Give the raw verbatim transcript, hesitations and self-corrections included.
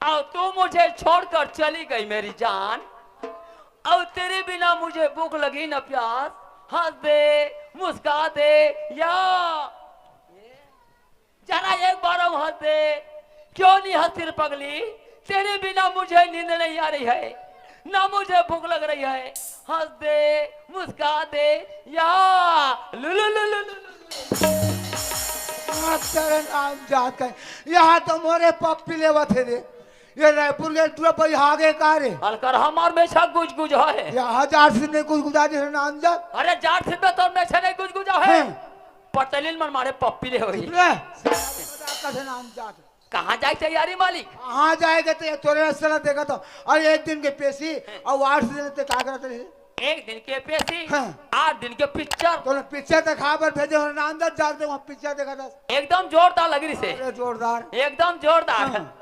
और तू मुझे छोड़कर चली गई मेरी जान, और तेरे बिना मुझे भूख लगी न प्यास। हंस दे, मुस्का दे, या जरा एक बार और हंस दे। क्यों नहीं हंसती रे पगली? तेरे बिना मुझे नींद नहीं आ रही है, ना मुझे भूख लग रही है। हंस दे, मुस्का दे, या लुलु लुलु लुलु। तेरे नाम जात है। यहाँ तो मोरे पप्पी लेवत है रे। ये रायपुर के टूरा पर यहाँ आगे का रे? अलकर हमार मेछा गुजगुज है। यहाँ जाट सिंह ने कुछ गुजार जैसे नाम जात। अरे जाट सिंह में तो मेछा नहीं गुजगुजा है। हाँ। पटेलिन मन मारे पप्पी ले होई। रे, कैसे नाम जात। कहाँ जाए तैयारी मालिक? कहाँ जाएगा तो ये तोरे सला देखा तो। और एक दिन के पेशी और आठ दिन ते का करत रहे? एक दिन के पेशी, हाँ। आठ दिन के पिक्चर। तो पिक्चर दिखा पर भेजे हो नाम जात, जाते वहाँ पिक्चर देखा था। एकदम जोरदार लगी रही से। अरे जोरदार। एकदम जोरदार। हाँ।